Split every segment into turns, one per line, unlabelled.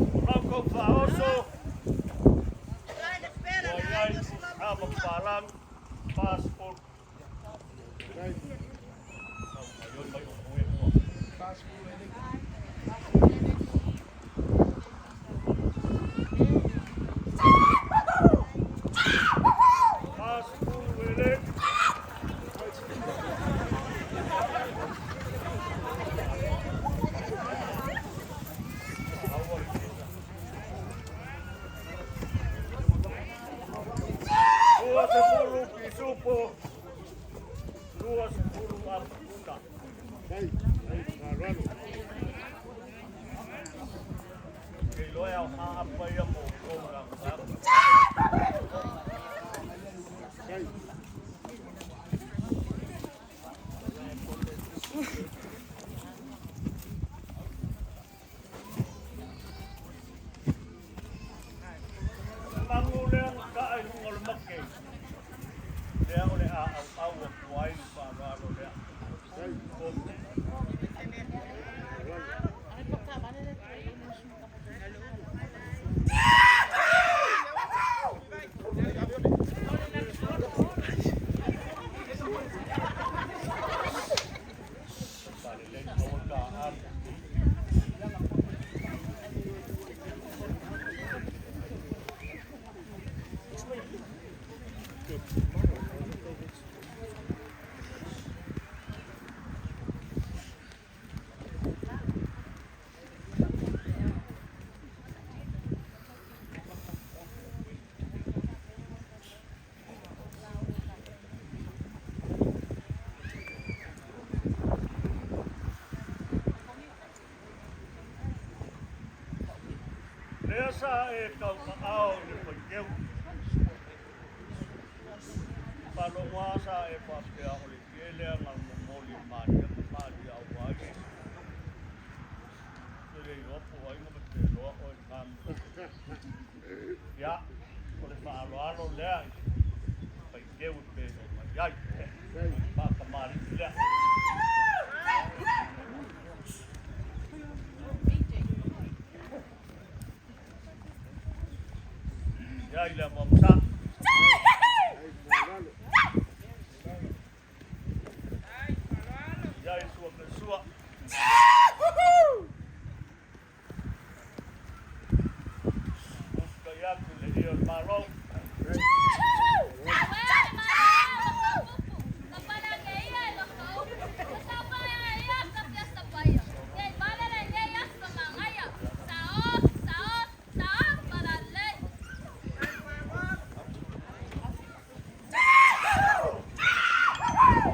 O lau kou faaoso ua i ai a ma papalangi 40. Tau mai o mai o ua. 40 eleni. 20 pisupo, 20 apuna. Ke iloa au haapa ia mo kou na Magu lea na taa i luga o le make. Lea o le a auau atu ai le faaaloalo lea. Palelei aua ta alu. Lea sa e taukaao i le faiteu. Faalogo sa e faapea o le ie lea na momoli e Maria ma Maria aua Iesu. Te le iloa po o ai na mateloa oe i lena mea. Ia, o le faaaloalo lea i faiteu e pei ona i ai. Faatamalii lea. Ia i le amuamusa. Ia i sua pe sua. Uka i atu le ia o le Malo.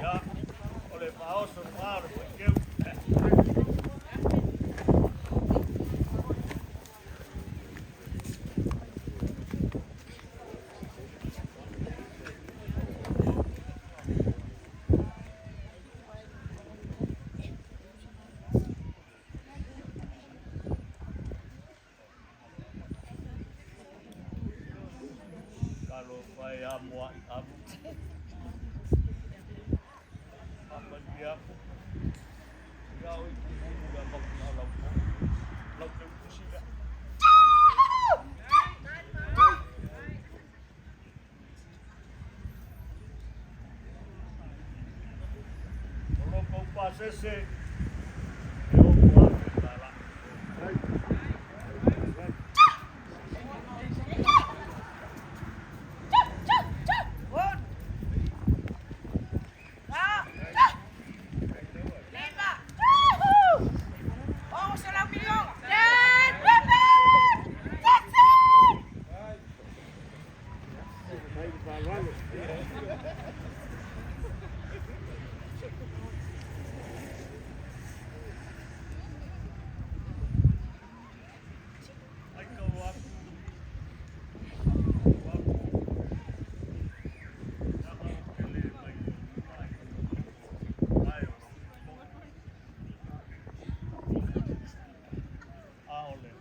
Ia, o le faaoso lena o le faiteu. Talofa e amoaʻi amu. Faamanuia aku. Ia o i tumu le avatu na o lau po. Lau te utusi lea. O lo kou pasese e $6,000. Ai kau aku, kau aku, leaga ou te le mai ai, ai o lou poʻo. ʻAʻole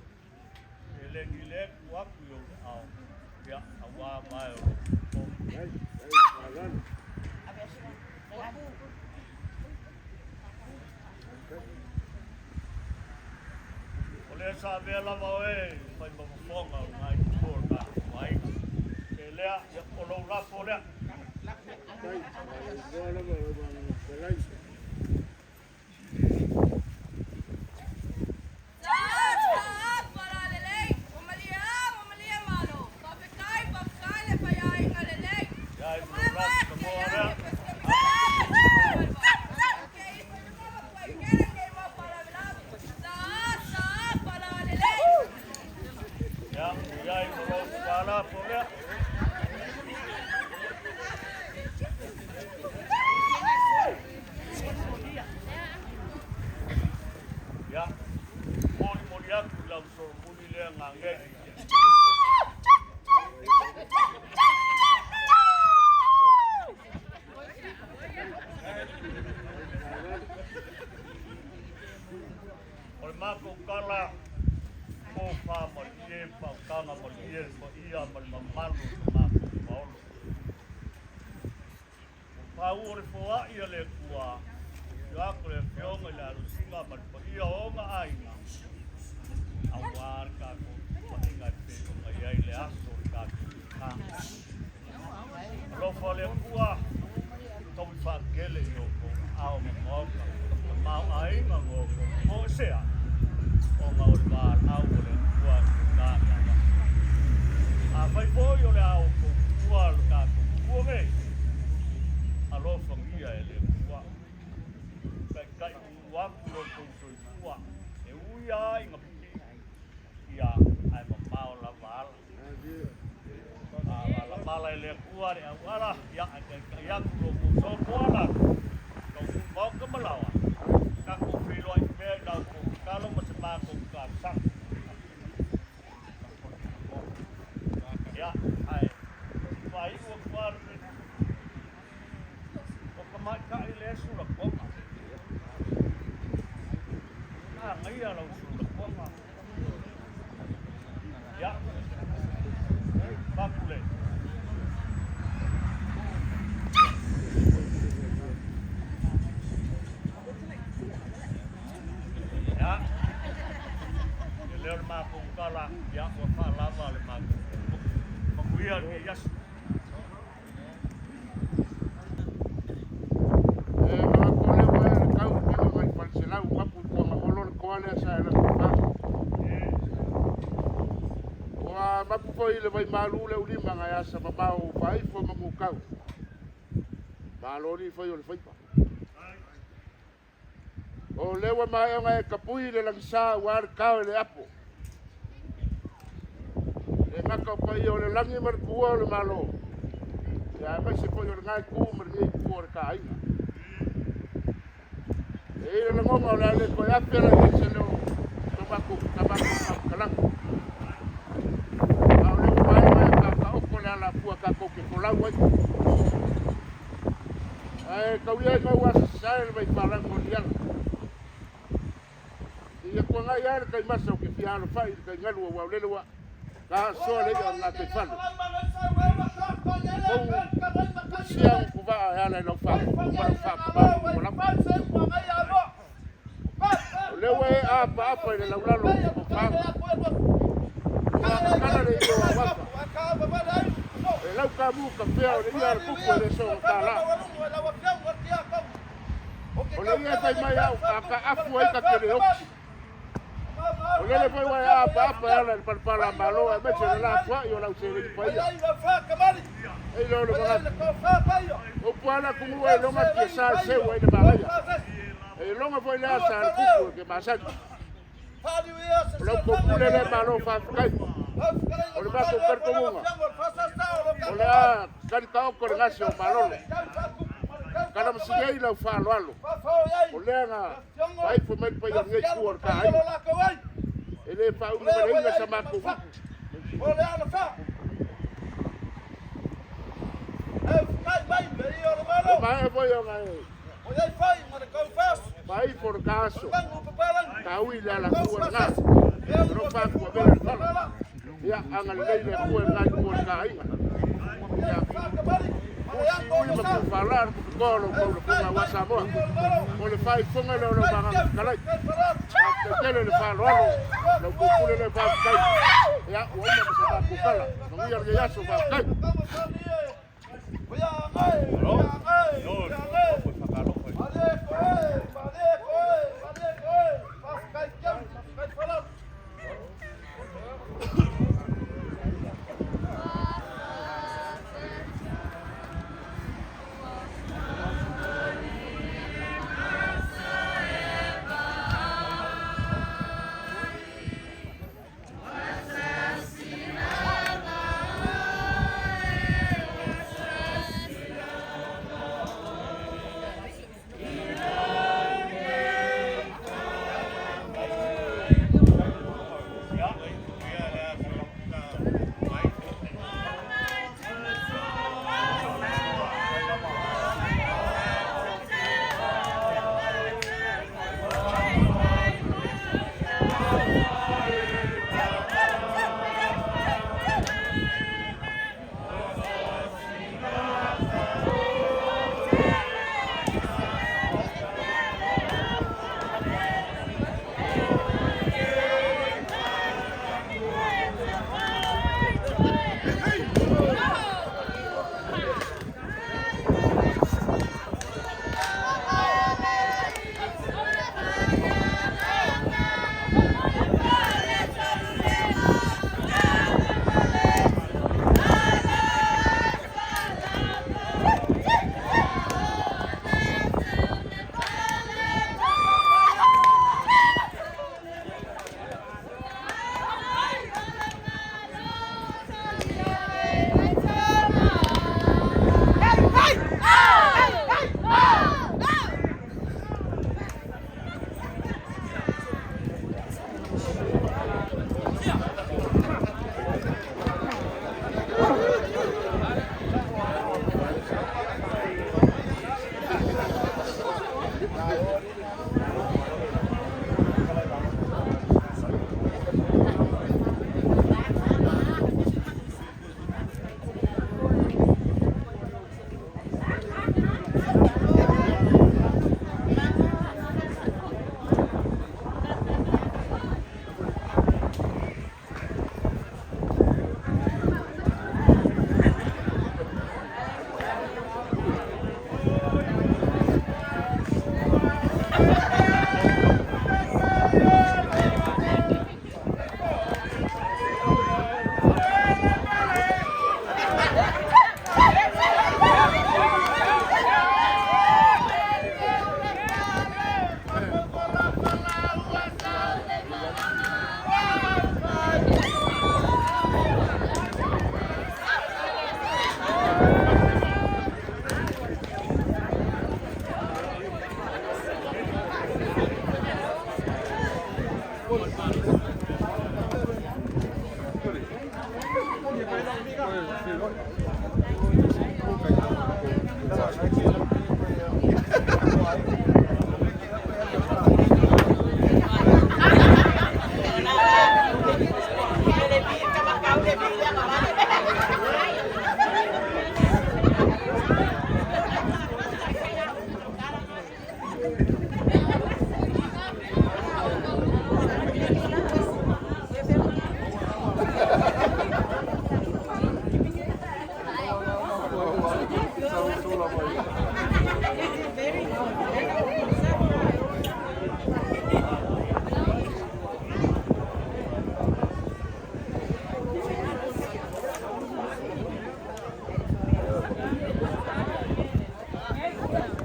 e leni le ku aku i ou ao, ia, auā mae o lou poʻo. e sa avea lava oe e fai ma fofoga o lena itu o le tatou aiga. Pe lea, ia, o lou lafo lea. Ia, i lou lafo tomoa lea. Ia, i ai ma lou tualafo lea. Ia, molimoli atu i lau solomuli lea gagei. O le matou tala, tofa malie, faautaga malie le paia ma le mamalu o so matou paolo. Ua pau o le foai a le Atua, afio atu le Afioga i le Alosina ma le paia o ona aiga, aua le tatou tuuaiga e pei ona i ai le aso o le tatou Fonotaga. Alofa le Atua, taui faatele i outou aao ma maota, tamaoaiga ma outou toesea, ona o le valaau a le Atua i le ta Afai foi o le a outou tuua lo tatou tuua nei, alofagia e le Atua. Taitai ulu atu lo outou soifua, e ui lava ina pipii, ia ae mamao lava ala. A malamala e le Atua le auala, ia ae taitai atu lo outou sopoala, taunuu maota ma laoa, tatou feiloai pea i la outou tatalo ma se matou talosaga. Ia, ae faaiu atu lava le o tamaitai lea e sulatoga. Manaia lau sulatoga. Ia, Papule. Ia, e leo le matou tala, ia, ua faalava le matou manuia lenei aso.
E manatu o lea ua ee le tau i lima nai faleselau mapu i Tuagaolo le toa lea sa e laki ma. Ua mapu foi i le vaimalu le ulima nai asa mamao faaifo ma mukau. Malo ni fai o le faiva. O lea ua maea ona e tapui le lagisa aua le tao i le apo. Le gata o paia o le lagi ma le tua o le Malo, ia aemaise foi o lena itu ma lenei itu o le ta aiga. E i ai le lagona o le a le toe afe la i ai se leo o matou faamatalaga. A o lea ua maea ona e faataoto le alafua tatou te folau ai. Ae tau ia ina ua sasae le vaifalago o Liala. Ia tuanai lava le taimasa ou te fia alofai i le taigalu aua o lele ua tasoa le i'a o le gataifale. Kou sia utuvaa e ala i lau faapupu ma lau faapapau ua lava. O lea ua e apaapa i le laulalo o Tupufaga. Ua agatala le io o Auafa. E lau kamu ka pea o le ia a le kupu e le soona tālā. O le ia e fai mai au a ka afu ai ka te le oki. O lele foi ua e apaapa e ala i le palapala a Malo aemaise le lafuai o lau seleni paia. E ile o le manatu. O upu a le atunuu e iloga tiasa e seu ai le manaia. E iloga foi le asa a le kupu e ke masani. O lau tou pule lea Malo faafetai. O le matou talitonuga, o le a tali taoto le gase o Malolo. Kala ma sinei lau faaaloalo. O lea na faaifo mai le paia o lenei itu o le ta aiga. E le faaulumaleina sa matou upu. Ua maea foi ona e faaifo le ta aso. Ta ui le alafua lena. Alofa atu ua vela le fala. Ia, agalelei le Atua i lena itu o le ta aiga. Ia, usi ui ma tuufala le kupitoa o lou taulafoga aua Samoa. O le faaifoga lea o lau magaga fetalai. Faafetai tele. tele le faaaloalo la outou pule lea. Faafetai. Ia, ua uma ma se tatou tala. Manuia lenei aso. Faafetai.
Malo.